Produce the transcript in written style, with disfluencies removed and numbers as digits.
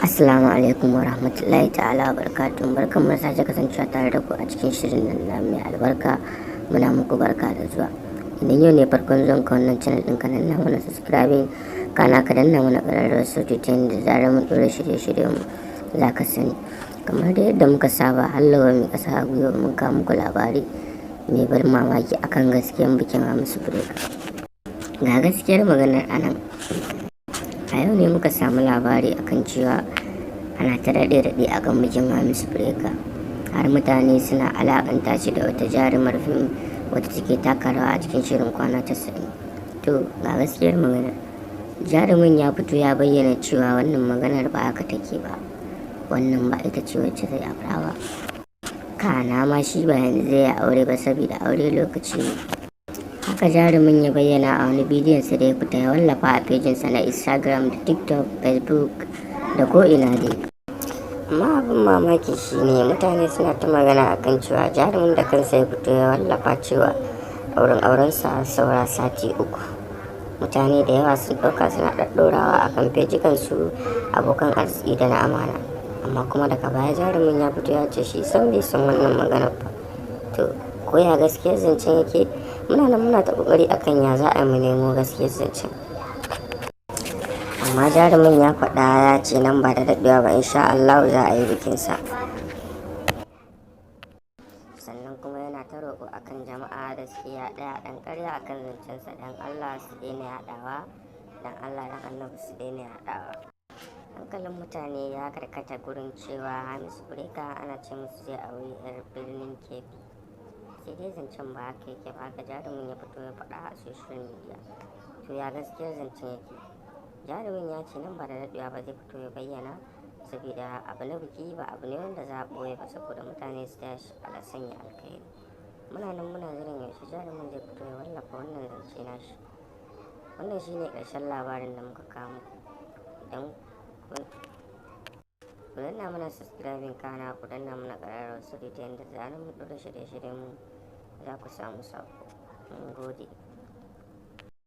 Assalamu alaikum wa rahmatullahi ta'ala wa barakatuhu. Barkan mu sake kasancewa tare da ku a cikin shirin nan na mai albarka. Muna muku barka da zuwa. Idan yau ne farkon zuwan ka wannan channel ɗin, ka danna mana subscribing, kana ka danna mana ƙararrawar sauti, ta yadda zarar mun ɗora shirye-shiryen mu za ka sani. Kamar da yadda muka saba, hallawa mai ƙasa a gwiwa, mun kawo muku labari mai ban mamaki akan gaskiyar bikin Hamisu Breaker. Ga gaskiyar maganar anan. A yau ne muka samu labari akan cewa ana ta raɗe-raɗe akan bikin Hamisu Breaker, har mutane suna alakanta shi da wata jarumar fim wata take taka rawa a cikin shirin Kwana 90. To, ga gaskiyar maganar. Jarumin ya fito ya bayyana cewa wannan maganar ba haka take ba, wannan ba ita ce wacce zai aura ba. Kana ma shi ba yanzu zai yi aure ba, saboda aure lokaci ne. Haka jarumin ya bayyana a wani bidiyonsa da ya fita ya wallafa a fejinsa na Instagram da TikTok, Facebook da ko'ina dai. Amma abin mamaki shine mutane suna ta magana akan cewa jarumin da kansa ya fito ya wallafa cewa auren aurensa saura sati 3. Mutane da yawa sun ɗauka suna ɗaɗɗorawa akan fejikansu, abokan arziki da na amana. Amma kuma daga baya jarumin ya fito ya ce shi sam bai san wannan maganar ba. To, ko ya gaskiyar zancen yake? Muna nan muna ta kokari akan ya za a mu nemo gaskiyar zancen. Amma jarumin ya faɗa ya ce nan ba da daɗewa ba, insha Allah, za a yi bikinsa. Sannan kuma yana ta roƙo akan jama'a da suke yaɗa yaɗan ƙarya akan zancensa, dan Allah su daina yaɗawa, dan Allah dan Annabi su daina yaɗawa. Hankalin mutane ya karkata gurin cewa Hamisu Breaker ana ce musu zai auri 'yar Birnin Kebbi. Sai dai zancen ba haka yake ba, haka jarumin ya fito ya faɗa a social media. To, ya gaskiyar zancen yake? Jarumin ya ce nan ba da daɗewa ba zai fito ya bayyana, saboda abu na biki ba abu ne wanda za a ɓoye ba, saboda mutane su tashi ala sanya alkhairi. Muna nan muna jiran yaushe jarumin zai fito ya wallafa wannan zance nashi. Wannan shine ƙarshen labarin da muka kawo muku. Idan ku danna mana subscribing, kana ku danna mana ƙararrawar sauri, ta yadda zarar mun ɗora shirye-shiryen mu za ku samu saƙo. Mun gode.